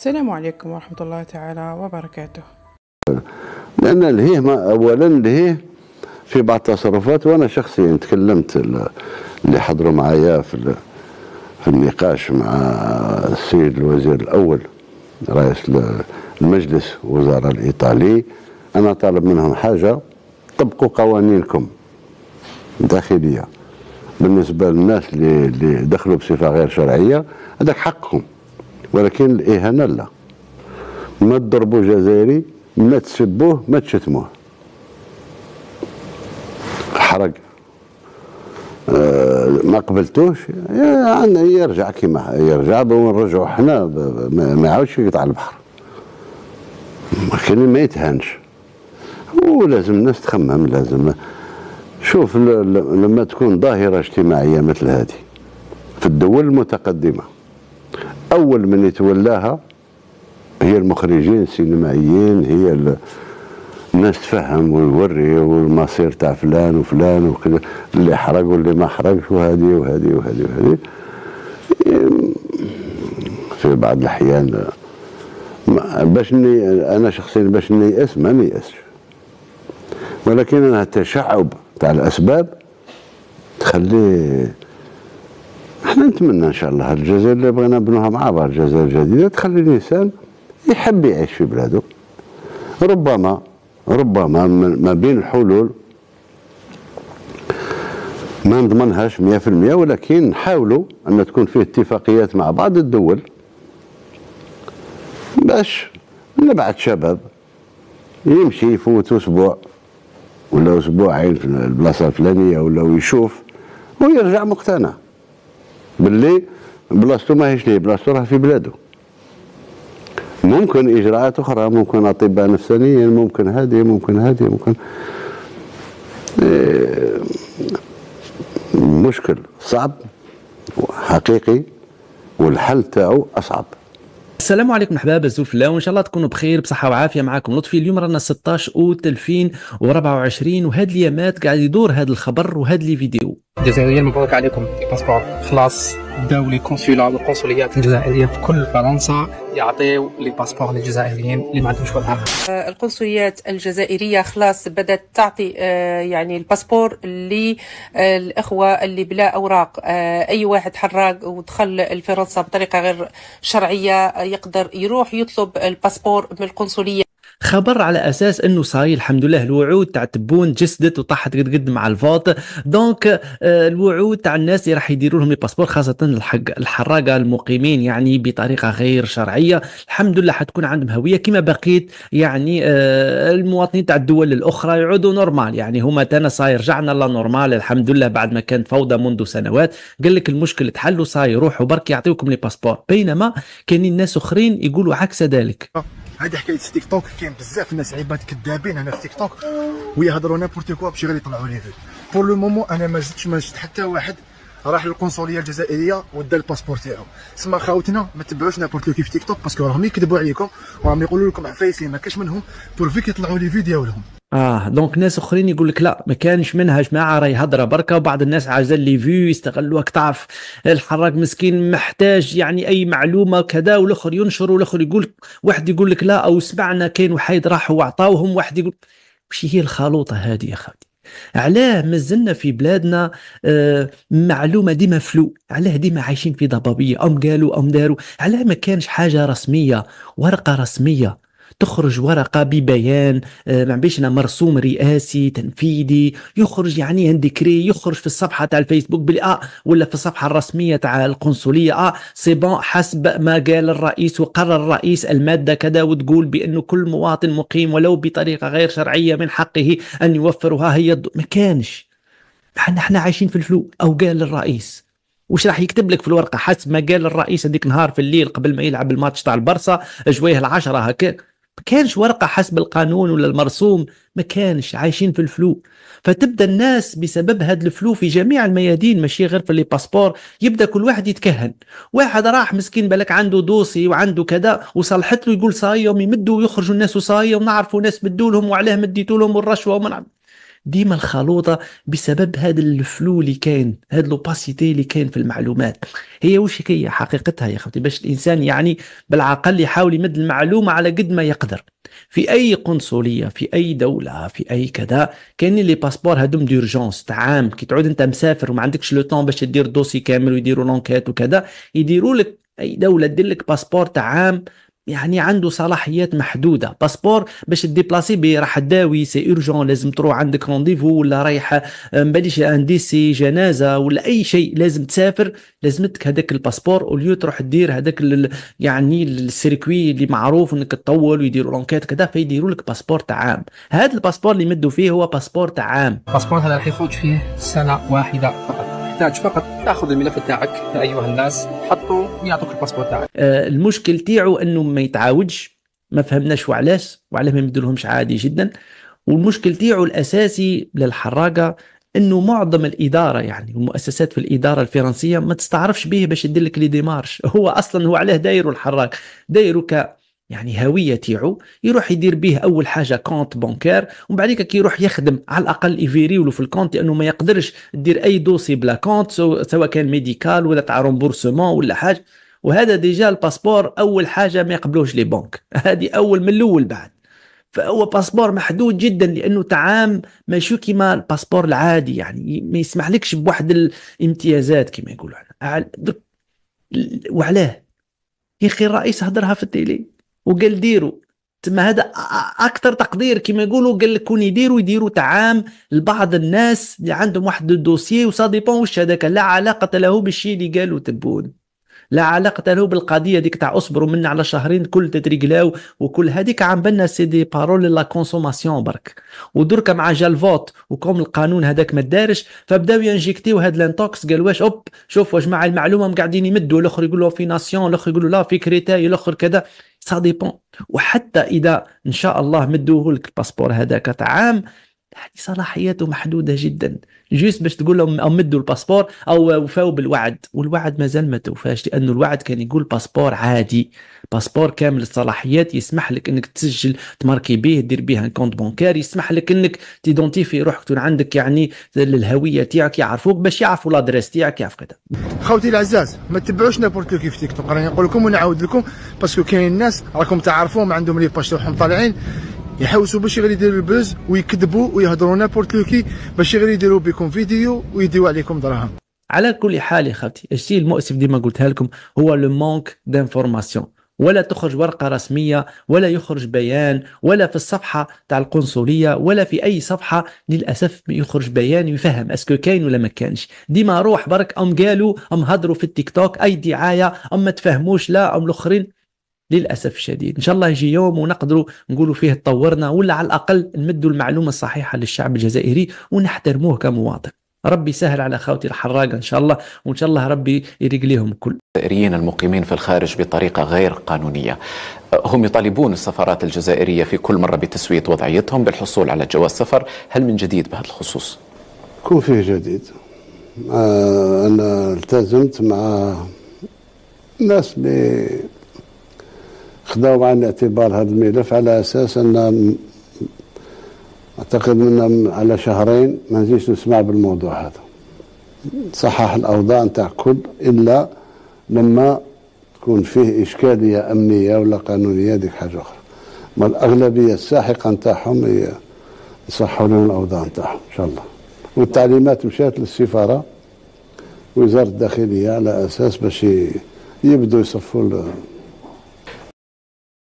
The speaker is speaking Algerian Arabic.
السلام عليكم ورحمة الله تعالى وبركاته. لأن الهيه ما أولا الهيه في بعض التصرفات، وأنا شخصيا تكلمت اللي حضروا معايا في النقاش مع السيد الوزير الأول رئيس المجلس وزراء الإيطالي، أنا طالب منهم حاجة: طبقوا قوانينكم الداخلية بالنسبة للناس اللي دخلوا بصفة غير شرعية، هذاك حقهم، ولكن الإهانة لا. ما تضربوا جزائري، ما تسبوه، ما تشتموه. حرق ما قبلتوش يعني يرجع كما يرجع، ونرجعوا حنا، ما يعاودش يقطع البحر، لكن ما يتهانش. ولازم الناس تخمم، لازم شوف لما تكون ظاهرة اجتماعية مثل هذه في الدول المتقدمة، أول من يتولاها هي المخرجين السينمائيين، هي الناس تفهم ويوري والمصير تاع فلان وفلان وكذا، اللي حرق واللي ما حرقش، وهذه وهذه وهذه وهذه. في بعض الأحيان باش أنا شخصيا باش نيأس ما نيأسش، ولكن أنا التشعب تاع الأسباب تخلي احنا نتمنى إن شاء الله الجزائر اللي بغينا نبنوها مع بعض، الجزائر الجديدة، تخلي الإنسان يحب يعيش في بلاده. ربما ما بين الحلول ما نضمنهاش 100%، ولكن نحاولوا أن تكون فيه اتفاقيات مع بعض الدول باش نبعث شباب يمشي يفوت أسبوع ولا أسبوعين في البلاصة الفلانية ولا يشوف ويرجع مقتنع باللي بلاصتو ماهيش ليه، بلاصتو راه في بلاده. ممكن إجراءات أخرى، ممكن أطباء نفسانيين، ممكن هذه، ممكن هذه، ممكن مشكل صعب حقيقي والحل تاعو أصعب. السلام عليكم احباب الزوفله، وان شاء الله تكونوا بخير بصحة وعافيه. معكم لطفي. اليوم رانا 16 اوت 2024، وهاد اليامات قاعد يدور هاد الخبر وهاد les vidéos. الجزائريين مبروك عليكم ال passeport، خلاص بداو les consulats والقنصليات الجزائرية في كل فرنسا يعطيو les passeports للجزائريين اللي ما عندهمش وثائق. القنصليات الجزائرية خلاص بدات تعطي يعني ال passeport للاخوة اللي بلا اوراق. اي واحد حراق ودخل لفرنسا بطريقة غير شرعية يقدر يروح يطلب ال passeport من القنصليه. خبر على اساس انه صاي الحمد لله الوعود تاع تبون جسدت وطاحت قد قد مع ال vote. donc الوعود تاع الناس اللي راح يديروا لهم ال passeport، خاصة الحراقه المقيمين يعني بطريقة غير شرعية، الحمد لله حتكون عندهم هوية كما بقيت يعني المواطنين تاع الدول الاخرى يعودوا normal. يعني هما تانا صاي رجعنا la normale الحمد لله بعد ما كانت فوضى منذ سنوات. قال لك المشكل تحلوا، صاي يروحوا برك يعطيوكم les passeports، بينما كاينين ناس اخرين يقولوا عكس ذلك. هذه حكاية تيك توك، كاين بزاف الناس عباد كذابين هنا في تيك توك ويهضروا n'importe quoi باش غير يطلعوا les vues. pour le moment انا ما زدتش ما شفت حتى واحد راح للقنصليه الجزائرية ودا ال passeport تاعو. سما خاوتنا ما تبعوش n'importe qui في تيك توك، parce que راهم يكذبوا عليكم وراهم يقولوا لكم عفايس اللي ما كاش منهم pourvu que يطلعوا les vues ديالهم. Donc ناس اخرين يقول لك لا ما كانش منها جماعة، راهي هضره بركه، وبعض الناس عاجل les vues يستغلوك. تعرف الحراق مسكين محتاج يعني اي معلومة كذا، والاخر ينشر والاخر يقول، واحد يقول لك لا او سمعنا كاين وحيد راحوا وعطاوهم، واحد يقول وش هي الخلوطه هذه يا خالتي؟ علاه مازلنا في بلادنا معلومة ديما floue؟ علاه ديما عايشين في ضبابية؟ ام قالوا ام داروا، علاه ما كانش حاجة رسميه، ورقة رسمية تخرج، ورقة ببيان، ما بيش مرسوم رئاسي تنفيذي يخرج، يعني un décret يخرج في الصفحة تاع الفيسبوك بلي ولا في الصفحة الرسمية تاع القنصلية، c'est bon حسب ما قال الرئيس وقرر الرئيس المادة كذا، وتقول بأنه كل مواطن مقيم ولو بطريقة غير شرعية من حقه أن يوفرها. هي ما كانش، احنا عايشين في ال flou. أو قال الرئيس، وش راح يكتب لك في الورقة؟ حسب ما قال الرئيس هذيك نهار في الليل قبل ما يلعب الماتش تاع البرصا جوية 10 هكا. ما كانش ورقة حسب القانون ولا المرسوم، ما كانش، عايشين في ال flou. فتبدا الناس بسبب هذا ال flou في جميع الميادين، ماشي غير في les passeports، يبدا كل واحد يتكهن. واحد راح مسكين بالك عنده dossier وعنده كذا وصلحت له، يقول صاي يوم يمدوا ويخرجوا الناس وصاي، ونعرفوا ناس مدوا لهم وعلاه مديتوا لهم والرشوه ومن. ديما الخلوطه بسبب هذا ال flou اللي كاين، هذا l'opacité اللي كاين في المعلومات. هي وش هي حقيقتها يا خوتي؟ باش الانسان يعني بالعقل يحاول يمد المعلومة على قد ما يقدر. في اي قنصليه، في اي دولة، في اي كذا، كاينين les passeports هادوم d'urgence تاع عام. كي تعود انت مسافر وما عندكش le temps باش دير dossier كامل ويديروا l'enquête وكذا، يديروا لك اي دولة دير لك passeport تاع عام، يعني عنده صلاحيات محدوده. passeport باش déplacer بيه، راح تداوي، c'est urgent، لازم تروح عندك rendez-vous، ولا رايح مباليش un décès، جنازه ولا اي شيء، لازم تسافر، لازمتك هذاك ال passeport au lieu تروح دير هذاك يعني ال circuit اللي معروف انك تطول ويديروا l'enquête كذا، فيديروا لك passeport تاع عام. هذا ال passeport اللي مدوا فيه هو passeport تاع عام. ال passeport هذا راح يخرج فيه سنة واحدة فقط. تحتاج فقط تاخذ الملف تاعك يا ايها الناس، حطوا ويعطوك ال passeport تاعك. المشكل تاعو انه ما يتعاودش، ما فهمناش وعلاش، وعلاه ما يمدولهمش عادي جدا. والمشكل تاعو الاساسي للحراقه انه معظم الادارة يعني المؤسسات في الادارة الفرنسية ما تستعرفش به باش يدير لك les démarches. هو اصلا هو علاه دايرو الحراق؟ دايرو ك يعني هوية تيعو، يروح يدير به اول حاجة compte bancaire، ومن بعد كي يروح يخدم على الاقل يفيريو له في ال compte، لانه ما يقدرش دير اي dossier بلا compte، سواء كان médical ولا تاع remboursement ولا حاجه. وهذا déjà ال passeport اول حاجة ما يقبلوش les banques، هذه اول من الاول بعد. فهو passeport محدود جدا لانه تاع عام، ماشي كيما ال passeport العادي، يعني ما يسمحلكش بواحد الامتيازات كما يقولوا احنا. وعلاه يا اخي؟ الرئيس هدرها في ال télé وقال ديروا تما، هذا اكثر تقدير كما يقولوا. قال لك كون يديروا تاع عام لبعض الناس اللي عندهم واحد ال dossier و ça dépend واش هذاك. لا علاقة له بالشيء اللي قالوا تبون، لا علاقة له بالقضية ديك تاع اصبروا منا على شهرين كل تتريقلاو وكل هذيك. عم بالنا c'est des paroles la consommation برك. ودركا مع جا ال vote و comme القانون هذاك ما دارش، فبداو ينجيكتيو هاد l'intox. قال واش؟ hop، شوف واش مع المعلومة قاعدين يمدوا، الاخر يقولوا في Nation، الاخر يقولوا لا في Créteil، الاخر كذا، ça dépend. وحتى اذا ان شاء الله مدوه لك ال passeport هذاك تاع عام، يعني صلاحياته محدودة جدا، juste باش تقول لهم او مدوا ال passeport او وفاوا بالوعد، والوعد مازال ما توفاش، لانه الوعد كان يقول passeport عادي، passeport كامل الصلاحيات، يسمح لك انك تسجل، تماركي به، دير به compte bancaire، يسمح لك انك t'identifier روحك، تكون عندك يعني الهوية تاعك، يعرفوك، باش يعرفوا l'adresse تاعك، يعرف كذا. خوتي العزاز، ما تبعوش n'importe qui في تيك توك. راني نقول لكم ونعاود لكم parce que كاين الناس راكم تعرفوهم، عندهم les pages تاعهم طالعين، يحوسوا باش غير يديروا ال buzz ويكذبوا ويهضروا n'importe qui باش غير يديروا بكم فيديو ويديو عليكم دراهم. على كل حال يا خوتي، الشيء المؤسف ديما قلتها لكم هو le manque d'information. ولا تخرج ورقة رسمية ولا يخرج بيان، ولا في الصفحة تاع القنصلية ولا في أي صفحة للأسف يخرج بيان يفهم est-ce que كاين ولا ما كانش. ديما روح برك، أم قالوا، أم هضروا في التيك توك، أي دعاية، أم ما تفهموش لا أم الآخرين. للأسف الشديد، إن شاء الله يجي يوم ونقدروا نقولوا فيه تطورنا، ولا على الأقل نمدوا المعلومة الصحيحة للشعب الجزائري ونحترموه كمواطن. ربي يسهل على خوتي الحراقة إن شاء الله، وإن شاء الله ربي يريق لهم الكل. الجزائريين المقيمين في الخارج بطريقة غير قانونية، هم يطالبون السفارات الجزائرية في كل مرة بتسوية وضعيتهم بالحصول على جواز سفر. هل من جديد بهذا الخصوص؟ يكون فيه جديد. أنا التزمت مع الناس اللي خذوا بعين الاعتبار هذا الملف، على أساس أن أعتقد من على شهرين ما نزيدش نسمع بالموضوع هذا. صحح الأوضاع نتاع كل، إلا لما تكون فيه إشكالية أمنية ولا قانونية، ديك حاجة أخرى. ما الأغلبية الساحقة نتاعهم يصحوا لهم الأوضاع نتاعهم إن شاء الله. والتعليمات مشات للسفارة، وزارة الداخلية، على أساس باش يبدوا يصفوا.